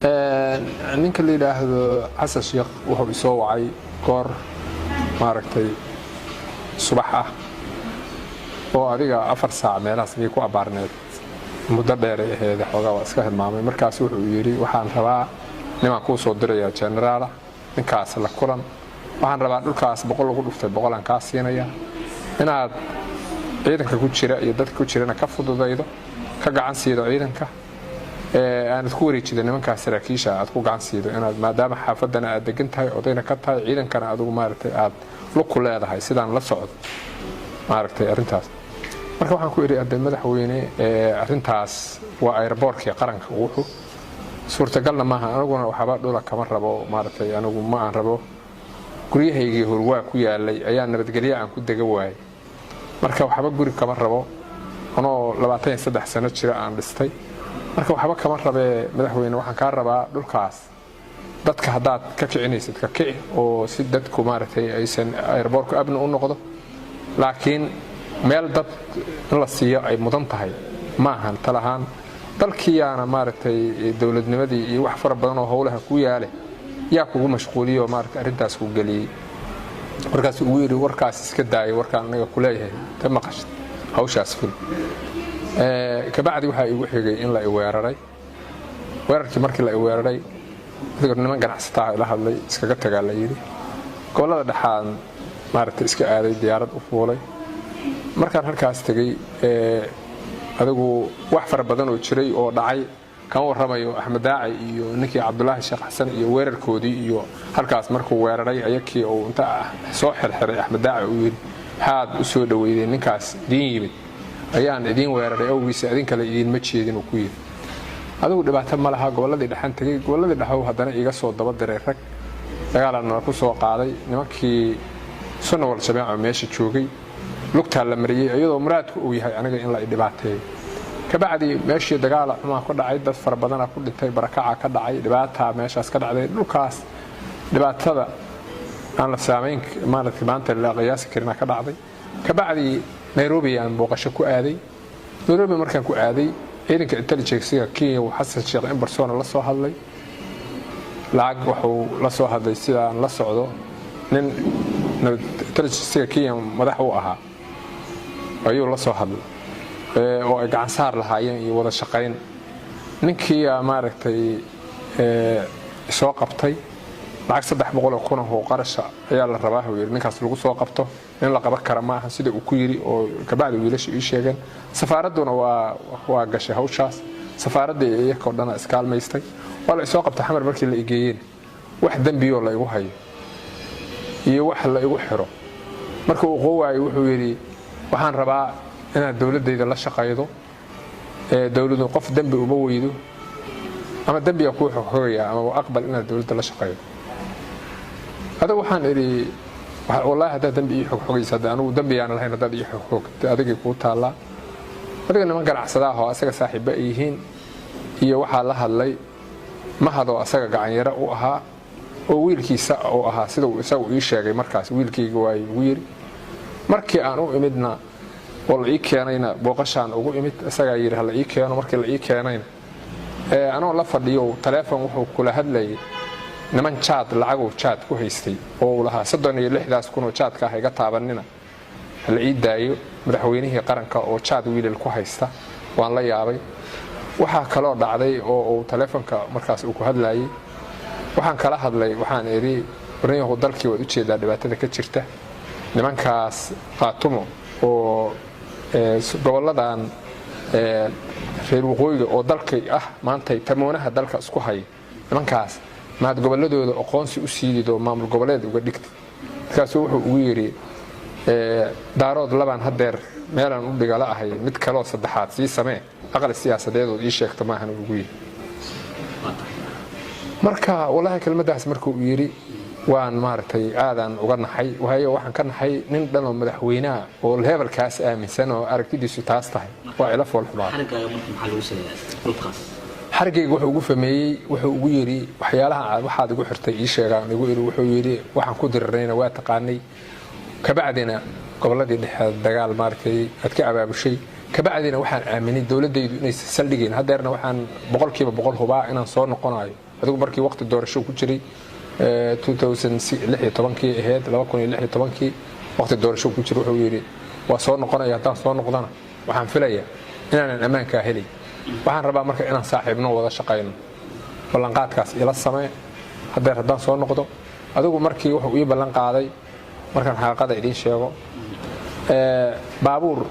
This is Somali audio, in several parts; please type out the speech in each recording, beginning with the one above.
Ninka la yidhaahdo Xasan Sheikh wuxuu isoo wacay goor maaragtay subax ah oo adiga 4 saac meelahaas miyay ku abbaarneed, muddo dheeray aheed, xoogaa waa iska hilmaamay. Markaas wuxuu yidhi, "Waxaan rabaa nimaan kuu soo dirayaa jenaraala, ninkaas la kulan. Waxaan rabaa dhulkaas 100 lagu dhuftay 100-aan kaa siinaya inaad ciidanka ku jira iyo dadka ku jirana ka fududaydo, ka gacan siido ciidanka, aanad ku wareejido nimankaas saraakiisha, aad ku gacan siido inaad, maadaama xaafadana aad degan tahay, odayna ka tahay, ciidankana adigu maaragtay aad lug ku leedahay sidaan la socdo maaragtay arrintaas." Marka waxaan ku idhi, "Adde madaxweyne, arrintaas waa airport-kii qaranka, wuxuu suurtagalna maaha. Aniguna waxba dhula kama rabo maaragtay, anigu ma aan rabo. Guryahaygii Hurwaa ku yaalay ayaa nabadgelyo aan ku dega waayay, marka waxba guri kama rabo, anoo 23 sano jira aan dhistay. Marka waxba kama rabee madaxweyne, waxaan kaa rabaa dhulkaas dadka haddaad ka kicinaysid ka kici, oo si dadku maaragtay aysan airport-ku abni u noqdo, laakiin meel dad in la siiyo ay mudan tahay maahan talahaan. Dalkiiyaana maaragtay dowladnimadii iyo wax fara badan oo howlaha ku yaale yaa kugu mashquuliyo, maaragtay arrintaas ku geliyey." Markaasuu ugu yidhi, "Warkaas iska daayay, warkaan aniga kuleeyahay ta maqashid, hawshaas ful." Kabacdi waxaa igu xigay in la iweeraray. Weerarkii markii la iweeraray, adigoo niman ganacsataa ila hadlay, iskaga tagaa la yidhi. Gobollada dhexaan maaragtay iska aaday, diyaarad u fuulay. Markaan halkaas tegey, adigu wax fara badan oo jiray oo dhacay kama warramayo. Axmed Daaci iyo ninkii Cabdulaahi Sheekh Xasan iyo weerarkoodii iyo halkaas markuu weeraray ayakii uu inta soo xirxiray Axmed Daaci uu yidhi, "Maxaad u soo dhoweydeen ninkaas idiin yimid? Ayaan idiin weeraray awgiisa, idin kale idiinma jeedin," uu ku yidhi. Adigu dhibaato ma laha. Gobolladii dhexan tegey. Gobolladii dhexow haddana iiga soo daba diray rag, dagaalaa nala ku soo qaaday. Nimankii Sunna wal Jamaaca meesha joogay lugtaa la mariyey, iyadoo muraadku uu yahay aniga in la idhibaateeyo. Kabacdi meeshii dagaala xumaa ku dhacay, dad fara badana ku dhintay, barakaca ka dhacay, dhibaataa meeshaas ka dhacday. Dhulkaas dhibaatada aan la saamayn maaragtay maanta la qiyaasi karina ka dhacday. Kabacdi Nairobi aan booqasho ku aaday. Nairobi markaan ku aaday, ciidanka intelligence-ga Kenya uu Xasan Sheekh in persona la soo hadlay. Lacag wuxuu la soo hadlay, sidaan la socdo, nin intelligence-ga Kenya madax u ahaa ayuu la soo hadlay oo ay gacan saar lahaayeen iyo wada shaqayn. Ninkiiyaa maaragtay soo qabtay. Lacag 300,000 oo qarasha ayaa la rabaa, uu yidhi, ninkaas lagu soo qabto. Nin la qaban kara maaha, sida uu ku yidhi oo kabacdi wiilasha ii sheegeen. Safaaradduna waa gashay hawshaas, safaaraddii iyakoo dhana iskaalmaystay, waa la isoo qabtay. Xamar markii la igeeyeen, wax dembiyoo la igu hayo iyo wax la igu xiro marka uu qowaayo, wuxuu yidhi, "Waxaan rabaa inaad dowladdayda la shaqaydo. Dowladu qof dembi uma weydo, ama dembiga kuu xogxogaya ama aqbal inaad dowladda la shaqaydo." Adigu waxaan idhi, "Wallaahi haddaad dembi ii xogxogaysa, hadda anigu dembiyaan lahayn. Haddaad ii xogxog, adigay kuu taallaa." Adiga niman ganacsada ah oo asaga saaxiibba ay yihiin iyo waxaa la hadlay Mahadoo asaga gacanyaro u ahaa oo wiilkiisa uu ahaa, sida uu isagu ii sheegay markaas. "Wiilkayga waay," ugu yidhi. Markii aan u imidna oo la ii keenayna, booqashaan ugu imid, isagaa yidhi hala ii keeno. Markii la ii keenayna, anoo la fadhiyo taleefon wuxuu kula hadlayay niman jaad, lacaguu jaad ku haystay oo uu lahaa, 36-daas kun oo jaadka ah iga taabanina, hala ii daayo. Madaxweynihii qaranka oo jaad wiilal ku haysta, waan la yaabay. Waxaa kaloo dhacday oo uu taleefonka markaas uu ku hadlayay, waxaan kala hadlay, waxaan idhi, "Warniyahu, dalkii waad ujeedaa dhibaatada ka jirta. Nimankaas Qaatumo oo gobolladan reer waqooyiga oo dalkay ah maantay tamoonaha dalka isku haya, nimankaas maad gobolladooda aqoonsi u siidid oo maamul goboleed uga dhigtid?" Markaasuu wuxuu ugu yidhi, "Daarood labaan hadeer meelaan u dhigala ahay, mid kaloo saddexaad sii samee, aqli siyaasadeedood ii sheegto maahan," ugu yidhi. Marka wallaahi kelmaddaas markuu yidhi, waan maaragtay aadaan uga naxay. Waayo, waxaan ka naxay nin dhan oo madaxweynaha oo hebelkaas aaminsan oo aragtidiisu taas tahay, waa ila fool xumaa. Xarigayga wuxuu ugu fameeyey, wuxuu ugu yidhi, "Waxyaalaha waxaad igu xirtay ii sheegaan," igu yidhi. Wuxuu yidhi, "Waxaan ku dirirnayna waa taqaanay. Kabacdina gobolladii dhexe dagaal maaragtay aad ka abaabushay. Kabacdina waxaan aaminay dowladdaydu inaysan saldhigayn. Haddeerna waxaan 100% hubaa inaan soo noqonayo." Adigu markii waqti doorasho ku jiray, 2016kii ahayd, 2016kii, waqti doorasho ku jiray, wuxuu yidhi waa soo noqonaya. Haddaan soo noqdana waxaan filayaa inaanan ammaankaa helay. Waxaan rabaa marka inaan saaxiibno, wada shaqayno, ballanqaadkaas ila samee hadeer haddaan soo noqdo. Adigu markii wuxuu ii ballan qaaday, markaan xaqiiqada idiin sheego, baabuur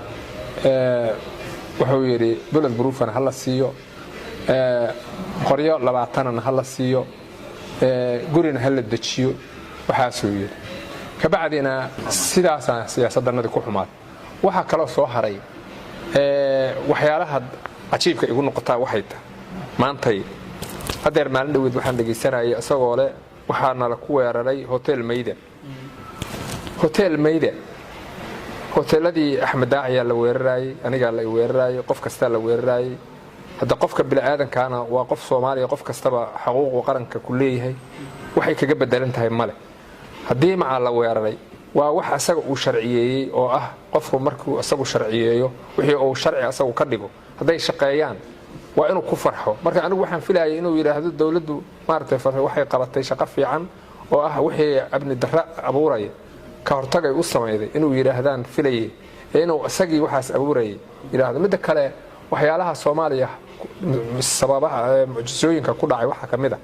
wuxuu yidhi bullet proofana ha la siiyo, qoryo 20na ha la siiyo, gurina ha la dejiyo, waxaasuu yidhi. Kabacdina sidaasaan siyaasaddanadii ku xumaad. Waxaa kaloo soo haray, waxyaalaha cajiibka igu noqotaa waxay tahay maantay hadeer maalin dhaweyd waxaan dhegaysanayay isagoo leh waxaa nala ku weeraray Hotel Mayda. Hotel Mayda, hoteeladii Axmed Daaciyaa la weeraraayey, anigaa la weeraraayey, qof kastaa la weeraraayey. Hadda qofka bini'aadankaana waa qof Soomaaliya, qof kastaba xaquuqu qaranka ku leeyahay, waxay kaga bedelan tahay male. Haddii macaa la weeraray, waa wax asaga uu sharciyeeyey oo ah qofku markuu isagu sharciyeeyo wixii uu sharci asagu ka dhigo, hadday shaqeeyaan waa inuu ku farxo. Marka anigu waxaan filayay inuu yidhaahdo dowladdu maaragtay waxay qabatay shaqo fiican oo ah wixii amni darro abuuraya ka hortagay u samayday inuu yidhaahdaan filayay, ee inuu isagii waxaas abuurayay yidhaahdo. Midda kale, waxyaalaha Soomaaliya sababaha mucjisooyinka ku dhacay waxaa ka mid a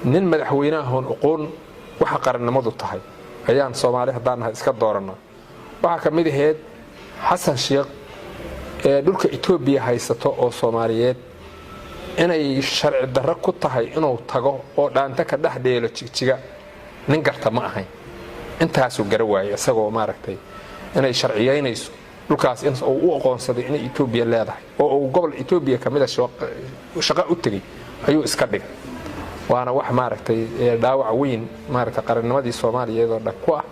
nin madaxweynahoon aqoon waxa qarannimadu tahay ayaan Soomaali haddaan nahay iska doorannaa. Waxaa ka mid ahayd Xasan Sheikh ee dhulka Etoobiya haysato oo Soomaaliyeed inay sharci darro ku tahay inuu tago oo dhaanta ka dhex dheelo Jigjiga. Nin garta ma ahayn, intaasuu gara waayay isagoo maaragtay inay sharciyaynayso dhulkaas in uu u aqoonsaday inay Etoobiya leedahay oo uu gobol Etoobiya ka mida shaqo u tegey ayuu iska dhigay. Waana wax maaragtay dhaawac weyn maaragtay qarannimadii Soomaaliyeed oo dhan ku ah.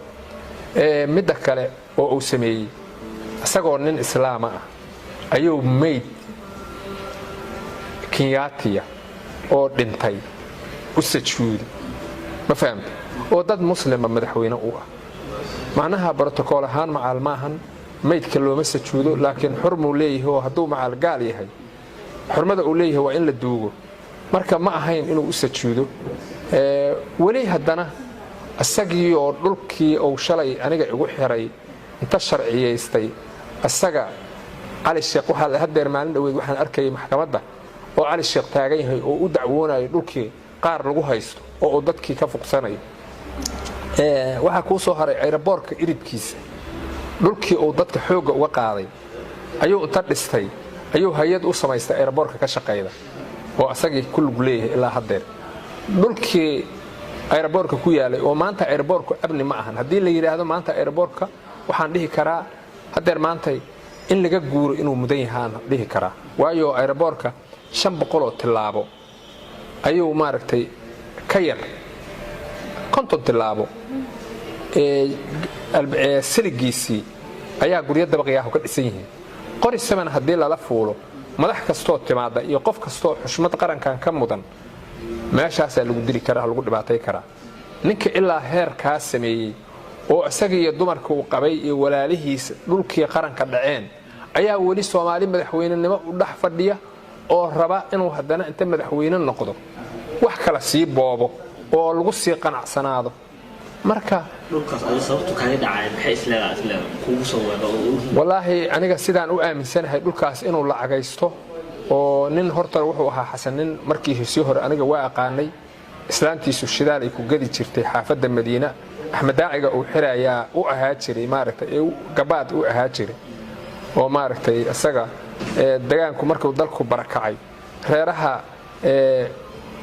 Midda kale oo uu sameeyey, isagoo nin islaama ah ayuu mayd Kenyaatiya oo dhintay u sajuuday, ma fahamta, oo dad muslima madaxweyne u ah. Macnaha brotokool ahaan macaal maahan, maydka looma sajuudo, laakiin xurmuu leeyahay oo hadduu macaal gaal yahay xurmada uu leeyahay waa in la duugo. Marka ma ahayn inuu u sajuudo. Weli haddana isagii oo dhulkii uu shalay aniga igu xiray inta sharciyaystay isaga Cali Sheekh, waxaa hadeer maalin dhaweyd waxaan arkayay maxkamadda oo Cali Sheekh taagan yahay oo u dacwoonayo dhulkii qaar lagu haysto oo uu dadkii ka fuqsanayo. Waxaa kuu soo haray airportka iridkiisa dhulkii uu dadka xoogga uga qaaday ayuu inta dhistay ayuu hay-ad u samaystay airportka ka shaqayda oo asagii ku lug leeyahay ilaa haddeer. Dhulkii airportka ku yaalay oo maanta airportku amni ma ahan. Haddii la yidhaahdo maanta airportka, waxaan dhihi karaa haddeer maantay in laga guuro inuu mudan yahaan dhihi karaa, waayo airportka 500 oo tilaabo ayuu maaragtay ka yar, 50 tilaabo siligiisii ayaa guryo dabaqiyaahu ka dhisan yihiin. Qori saman haddii lala fuulo, madax kastoo timaada iyo qof kastoo xushmad qarankan ka mudan meeshaasaa lagu dili karaa, lagu dhibaatay karaa. Ninka ilaa heerkaa sameeyey oo isaga iyo dumarka uu qabay iyo walaalihiis dhulkii qaranka dhaceen ayaa weli Soomaali madaxweynenimo u dhex fadhiya oo raba inuu haddana inta madaxweyne noqdo wax kala sii boobo oo lagu sii qanacsanaado. Marka dhulkaas adi sababtu kaaga dhacay maxay isleedahay kugu soo weero? Wallaahi aniga sidaan u aaminsanahay dhulkaas inuu lacagaysto oo nin horta wuxuu ahaa Xasan nin markii sii hore aniga waa aqaanay. Islaantiisu shidaal ay ku gadi jirtay xaafadda Madiina. Axmed Daaciga uu xirayaa u ahaa jiray maaragtay ee gabaad u ahaa jiray oo maaragtay isaga degaanku markuu dalku barakacay reeraha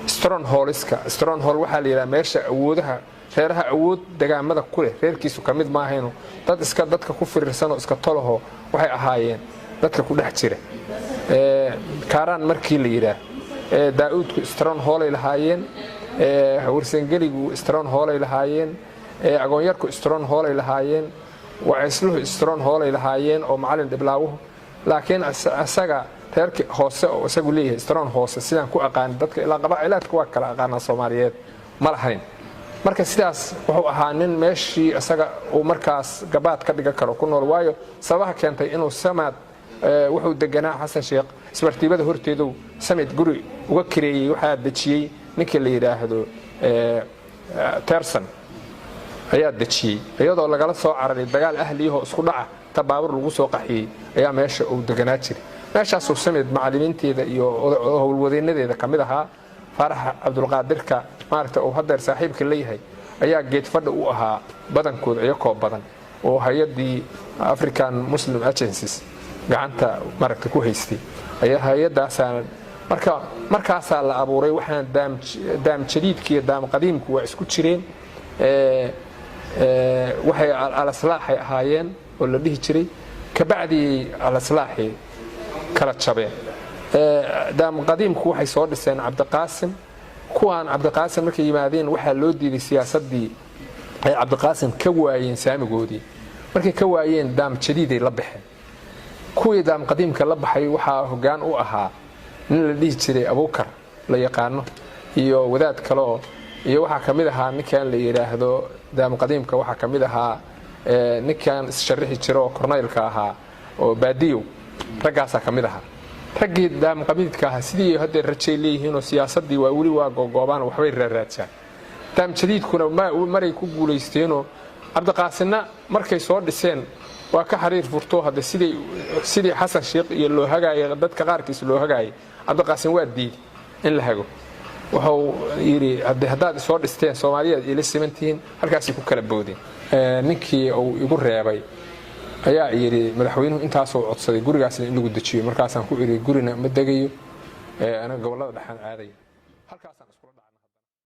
strongholdska, stronghold waxaa la yidhaha meesha awoodaha reeraha awood degaamada ku leh, reerkiisu ka mid maahayno, dad iska dadka ku firirsanoo iska tolaho waxay ahaayeen dadka ku dhex jira. Kaaraan markii la yidhaah, Daa'uudku strongholday lahaayeen, Warsangeligu strongholday lahaayeen, Agoonyarku strongholday lahaayeen, Waceysluhu strongholday lahaayeen oo Macalin Dhiblaawuhu. Laakiin isaga reerki hoose oo isagu leeyahay strong hoose sidaan ku aqaani dadka ilaa qabaacilaadka waa kala aqaanaa Soomaaliyeed ma lahayn. Marka sidaas wuxuu ahaa nin meeshii isaga uu markaas gabaad ka dhigan karo ku nool, waayo sababaha keentay inuu samaad wuxuu deganaa Xasan Sheekh isbartiibada horteedu samid guri uga kireeyey, waxaa dejiyey Ninka la yidhaahdo Terson ayaa dejiyey, iyadoo lagala soo cararay dagaal ahliyahoo isku dhaca ta baabuur lagu soo qaxiyey ayaa meesha uu deganaa jiray. Meeshaasuu Samid macallimiinteeda iyo howlwadeenadeeda ka mid ahaa. Faarax Cabdulqaadirka maaragta uu haddeer saaxiibka leeyahay ayaa geed fadhi u ahaa badankooda, iyakoo badan oo hay-addii African Muslim Agencies gacanta maaragta ku haystay ayaa hay-addaasaa. Marka markaasaa la abuuray. Waxaan Daam Jadiidka iyo Daam Qadiimku waa isku jireen, waxay Alaslaaxay ahaayeen oo la dhihi jiray. Kabacdii Alaslaaxii kala jabeen. Daam Qadiimku waxay soo dhiseen Cabdiqaasim. Kuwaan Cabdiqaasim markay yimaadeen, waxaa loo diiday siyaasaddii ay Cabdiqaasim ka waayeen saamigoodii. Markay ka waayeen, Daam Jadiiday la baxeen. Kuwii Daam Qadiimka la baxay waxaa hoggaan u ahaa nin la dhihi jiray Abuukar la yaqaano iyo wadaad kaleoo, iyo waxaa ka mid ahaa ninkan la yidhaahdo Daam Qadiimka, waxaa ka mid ahaa ninkan issharixi jira oo kornaylka ahaa oo Baadiyow. Raggaasaa ka mid ahaa raggii Daam Qadiimka ahaa. Sidii haddee rajay leeyihiinoo siyaasaddii waa weli waa googoobaan, waxbay raaraajaan. Daam Jadiidkuna maray ku guulaysteenoo Cabdiqaasinna markay soo dhiseen waa ka xariir furto. Hadde sidii Xasan Sheikh iyo loo hagaayay, dadka qaarkiis loo hagaayay, Cabdiqaasin waa diiday in la hago. Wuxuu yidhi, haddaad isoo dhisteen, Soomaaliyaad iila simantihiin. Halkaasay ku kala boodeen. Ninkii uu igu reebay ayaa yidhi, madaxweynuhu intaasoo codsaday gurigaasna in lagu dejiyo. Markaasaan ku idhi, gurina ma degayo, anaga gobollada dhexaan aadaya halkaasaan.